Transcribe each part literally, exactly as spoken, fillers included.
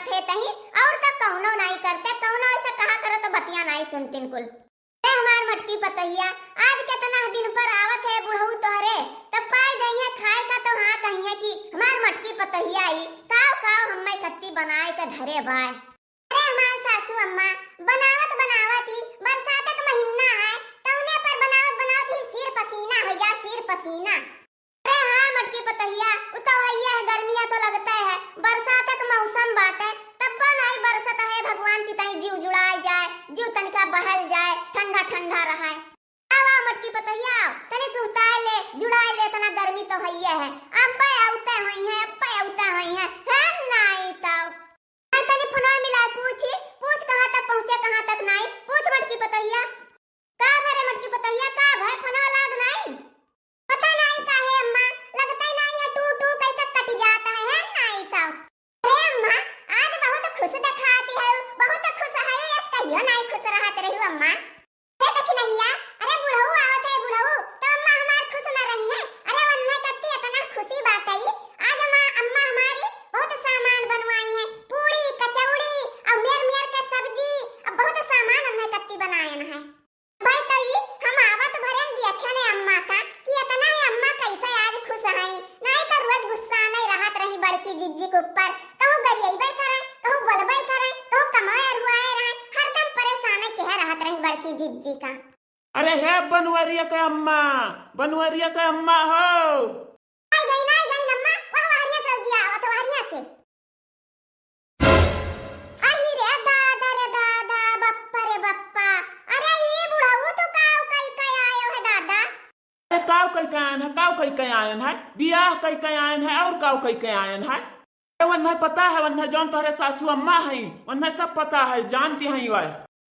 थे तहीं, और तो कौनो नाई करते, कौनो ऐसे कहा करो तो बतिया नाई सुनतिन कुल। अरे हमार मटकी पतोहिया, आज केतना दिन पर आवत है बुढ़ऊ तोहरे, तब पाई जइहे खाए का तो हाँ कहिए कि हमार मटकी पतोहिया आई, काव काव हम्मे कत्ती बनाए के धरे बाय। अरे हमार सासू अम्मा, बनावत बनावत ही बरसात के महीना है, तौने पर बनावत बनावत ही सिर पसीना हो जा, सिर पसीना। अरे हाँ मटकी पतोहिया, उ तो हइये है, गर्मिया तो लगते है, बरसात के मौसम बाटे, तब्बा नाई बरसत है भगवान की तई जीव जुड़ाए जाए, जीव तनिका बहल जाए, ठंडा ठंडा रहे। आवा मटकी पतोहिया, तनी सुहताए ले, जुड़ाए ले, इतना गर्मी तो हइये है। अब्बे अउते होइहें, अब्बे अउते होइहें, है नाई तौ। नाई तनी फोनवा मिलाए पूछी, पूछ कहाँ तक पहुँचे, कहाँ तक नाई। पूछ मटकी पतोहिया। का भरे मटकी पतोहिया, का भरे फोनवा लाग नाई? पता नाई काहे अम्मा, लगते नाई है टू टू कई तक कट जाता है, है नाई तौ। अरे अम्मा, आज बहुत खुश देखाती है, बहुत खुश है, यस कहियो नाई खुश रहत रही अम्मा। हे दखिनहिया, अरे बुढ़ऊ आवत है बुढ़ऊ, तो अम्मा हमार खुश न रही है। अरे वन्हे कत्ती इतना खुशी बाटई, आज अम्मा, अम्मा हमारी बहुत सामान बनवाई है, पूड़ी, कचौड़ी और मेर मेर के सब्जी, अब बहुत सामान उन्हें कत्ती बनायन है। भाई तई हम आवत भरे में देखे ने अम्मा का कि इतना है अम्मा कैसे आज खुश है, नहीं तो रोज गुस्सा नहीं रहत रही बड़की जिज्जी के ऊपर, कहूँ गरियबे करे, कहूँ बोलबे करे, कहूँ कमाए अरुआए रहे, हरदम परेशान कह रहत रही बड़की जिज्जी का। अरे हे बनवरिया के अम्मा, बनवरिया के अम्मा हो। आई गई ना, आई गई अम्मा, वह वहरिया से दिया, वह तो वहरिया से। अही रे दादा रे दादा, बप्पा रे बप्पा। अरे ई बुढ़ऊ तू काव कई के आयो है दादा? अरे काव कई के आयन है, काव कई के आयन है, बियाह कई के आयन है और काव कई के आयन है। अरे वन्हे पता है, वन्हे जौन तोहरे सासू अम्मा हई, वन्हे सब पता है, जानती हई वह।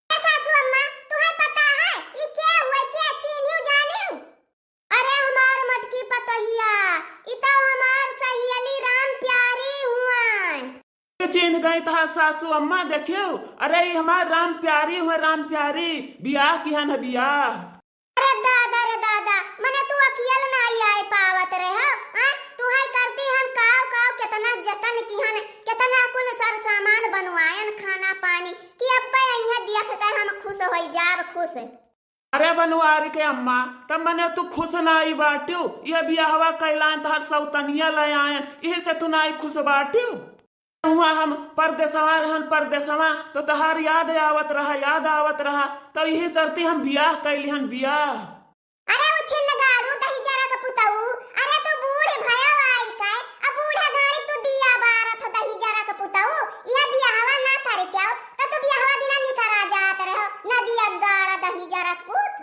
ए सासू अम्मा, तुहे पता है, ई के हुए, के चीन्हियो जानियो? अरे हमार मटकी पतोहिया, ई तो हमार सहेली राम प्यारी हुआ। चिन्ह गई तोहार सासू अम्मा, देखियो, अरे ई हमार राम प्यारी हुए, राम प्यारी, बियाह किहन है बियाह। अरे दादा रे दादा, मने तू अकियल नाई आए पावत रहे हो, हैं? तुहे करती हम काव काव केतना जतन किहन, केतना कुल सर सामान बनवायन, खाना पानी, कि अब्बे अइहें देख के हम खुश होई जाब, खुश। अरे बनवारी के अम्मा, तब मने तू खुश नाई बाट्यू, यह बियाहवा कैलान तोहार सौतनिया ले आयन, यही से तू नाई खुश बाट्यू। हुआ हम परदेसवा रहन, परदेसवा, तो तोहार याद आवत रहा, याद आवत रहा, तो यही करती हम बियाह कैलिहन, बियाह। अरे उ छिन्न गाड़ू दही जरा के पुतऊ, अरे तू बूढ़ भयो आई के, अब बूढ़े घड़ी तू दिया बारत हो दही जरा के पुतऊ, यह बियाहवा ना करत्याऊ, तो तू बियाहवा बिना निकरा जात रहो, नदिया गाड़ा दही जरा के पूत।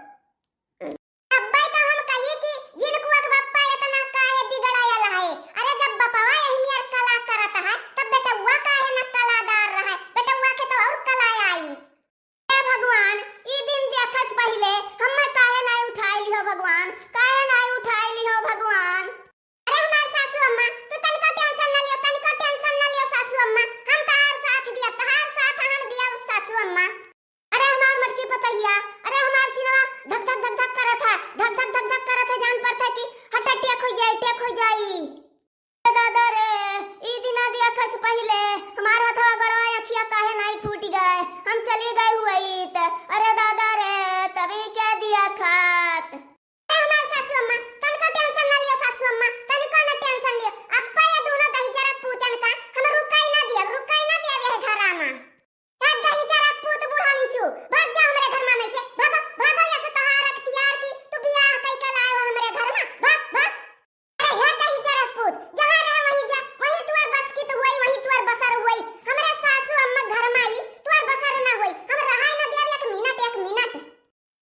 अब्बे तो हम कही कि जिनकुआ के बप्पा इतना काहे बिगड़ायल है, अरे जब बपवा यही नियर कला करत है, तब बेटउआ काहे न कलादार रहे, बेटउआ के तो और कला आई। हे भगवान, ई दिन देखस पहिले, हम्मे काहे नाई उठाई लिहो भगवान, काहे नाई उठाई लिहो भगवान। अरे हमार सासू अम्मा, तू तनिको tension न लियो, तनिको tension न लियो सासू अम्मा, हम तहार साथ दिया, तहार साथ हम दिया सासू अम्मा। अरे हमार मटकी पतोहिया, अरे हमार सिनवा धक धक धक धक करत है, धक धक धक धक करत है, जान पड़त है कि हट attack हो जाई, attack हो जाई। दादा रे, ई दिना देखस पहिले हमार हथवा गड़वा अखिया काहे नाई फूट गए, हम चली गए हुई त। अरे दादा रे, तभी क्या दिया खात। ए हमार सासू अम्मा, तनिको tension ना लियो सासू अम्मा, तनिको ना tension लियो। अब्बा ये दोनों दही जरा पूतन का हम रुकाई ना दिया, रुकाई ना दिया ये घरा मा। ए दही जरा पूत बुढ़ांचू, भाग जा हमरे घर मा में से, भागो, भागो यहाँ से तहार अख्तियार की, तू बियाह कई के लाए हो हमरे घर मा, भाग, भाग। अरे हे दही जरा पूत, जहाँ रहे वहीं जा, वहीं तुअर बस की तो हुई, वहीं तुअर बसर हुई। हमरे सासू अम्मा घर मा आई, तुअर बसर ना हुई। हम रहाई ना देब एक मिनट, एक मिनट।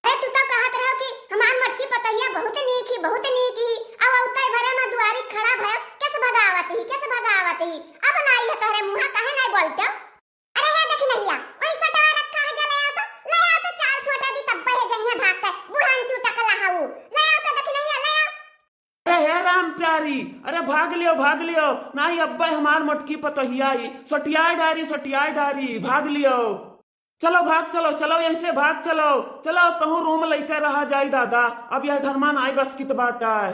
अरे तू तो कहत रहो कि हमार मटकी पतोहिया बहुत नीक ही, बहुत नीक ही। अब अउते भरे मा दुआरी खड़ा भयो, केस भगावत ही, केस भगावत ही। अब ना आई है तोहरे मुँहा, काहे ना बोलते हो? अरे हे दखिनहिया, वही सोटवा रखा है, जा ले आओ तो, ले आओ तो चार सोटा दी तब्बे है जइहे भाग के, बुढ़ान चूटा कला हाऊ। ले आओ तो दखिनहिया, ले आओ। अरे हे राम प्यारी, अरे भाग लियो, भाग लियो, नाही अब्बे हमार मोटकी पतोहिया आई, सटियाए डारी, सटियाए डारी, भाग लियो। चलो भाग चलो, चलो यहीं से भाग चलो, चलो अब कहूँ room लइके रहा जाई दादा, अब यह घर मा नाई बस कित बाटा है।